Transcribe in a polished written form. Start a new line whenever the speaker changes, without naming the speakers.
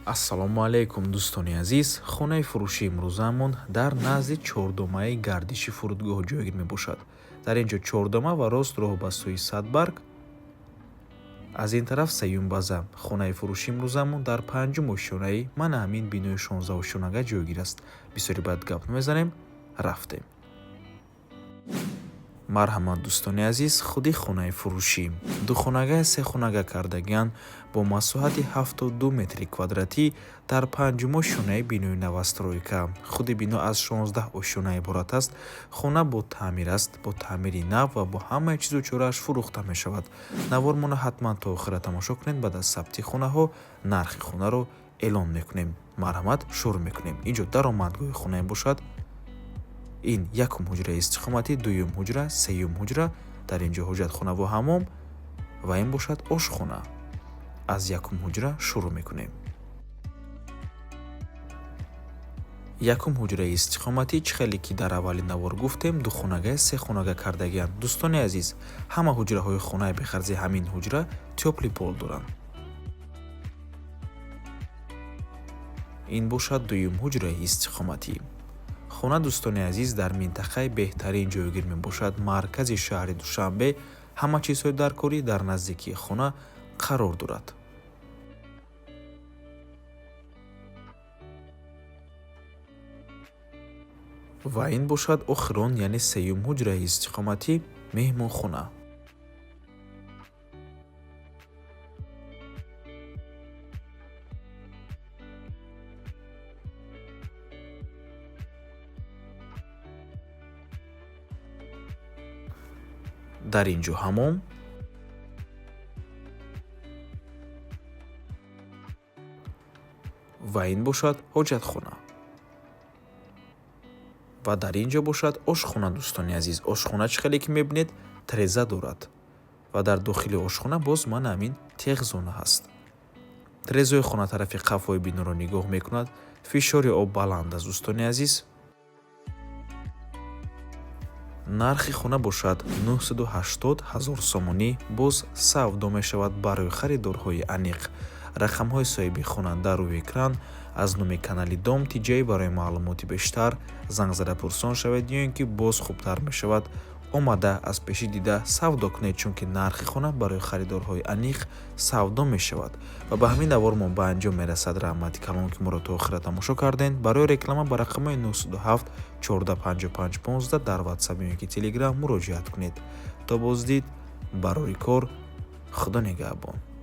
Ассалому алайкум, дӯстони азиз. Хонаи фурӯшии имрӯзаамон дар назди чордомаи гардиши фурудгоҳ ҷойгир мебошад. Дар ин ҷо чордома ва рост роҳ ба сӯи Садбарг, аз ин тараф сеюм база. Хонаи фурӯшии имрӯзаамон дар панҷум ошёнаи мана ҳамин бинои 16 ошёнага ҷойгир аст. Бисёри баъд гап намезанем, рафтем. Марҳамат, дӯстони азиз, худи хонаи фурӯшӣ духонага, сехонага кардагианд бо масоҳати 72 метри квадратӣ дар панҷум ошёнаи бинои новостройка. Худи бино аз 16 ошёна иборат аст. Хона бо таъмир аст, бо таъмири нав ва бо ҳамаи чизу чорааш фурӯхта мешавад. Навормона ҳатман то охира тамошо кунед. Баъд аз сабти хонаҳо нархи хонаро эълон мекунем. Марҳамат, шурӯъ мекунем. Ин ҷо даромадгоҳи хонае бошад. Ин якум ҳуҷраи истиқоматӣ, дуюм ҳуҷра, сеюм ҳуҷра, дар ин ҷо ҳоҷатхона ва ҳаммом ва ин бошад ошхона. Аз якум ҳуҷра шурӯъ мекунем. Якум ҳуҷраи истиқоматӣ, чӣ хеле ки дар аввали навор гуфтем, духонага, сехонага кардагианд. Дӯстони азиз, ҳама ҳуҷраҳои хонаи беғарзи ҳамин ҳуҷра тёплый пол доранд. Ин бошад дуюм ҳуҷраи истиқоматӣ. Хона, дӯстони азиз, дар минтақаи беҳтарин ҷойгир мебошад, маркази шаҳри Душанбе. Ҳама чизҳои даркорӣ дар наздикии хона қарор дорад. Ва ин бошад охирон, яъне сеюм ҳуҷраи истиқоматӣ, меҳмонхона. Дар ин ҷо ҳаммом ва ин бошад ҳоҷатхона ва дар ин ҷо бошад ошхона. Дӯстони азиз, ошхона, чӣ хеле ки мебинед, треза дорад ва дар дохили ошхона боз мана ҳамин техзона ҳаст. Трезои хона тарафи қафои биноро нигоҳ мекунад. Фишори об баланд аст, дӯстони азиз. Нархи хона бошад 980 ҳазор сомонӣ, боз савдо мешавад барои харидорҳои аниқ. Рақамҳои соҳиби хона дар рӯи экран. Аз номи канали Дом Тиҷай барои маълумоти бештар занг зада пурсон шавед ё ин ки боз хубтар мешавад, омада аз пешӣ дида савдо кунед, чунки нархи хона барои харидорҳои аниқ савдо мешавад. Ва ба ҳамин навормон ба анҷом мерасад. Раҳмати калон, ки моро то охира тамошо кардем. Барои реклама ба рақамҳои 907 14 55 15 дар Ватсап ё ки Телеграм муроҷиат кунед. То боздид, барори кор, Худо нигаҳбон.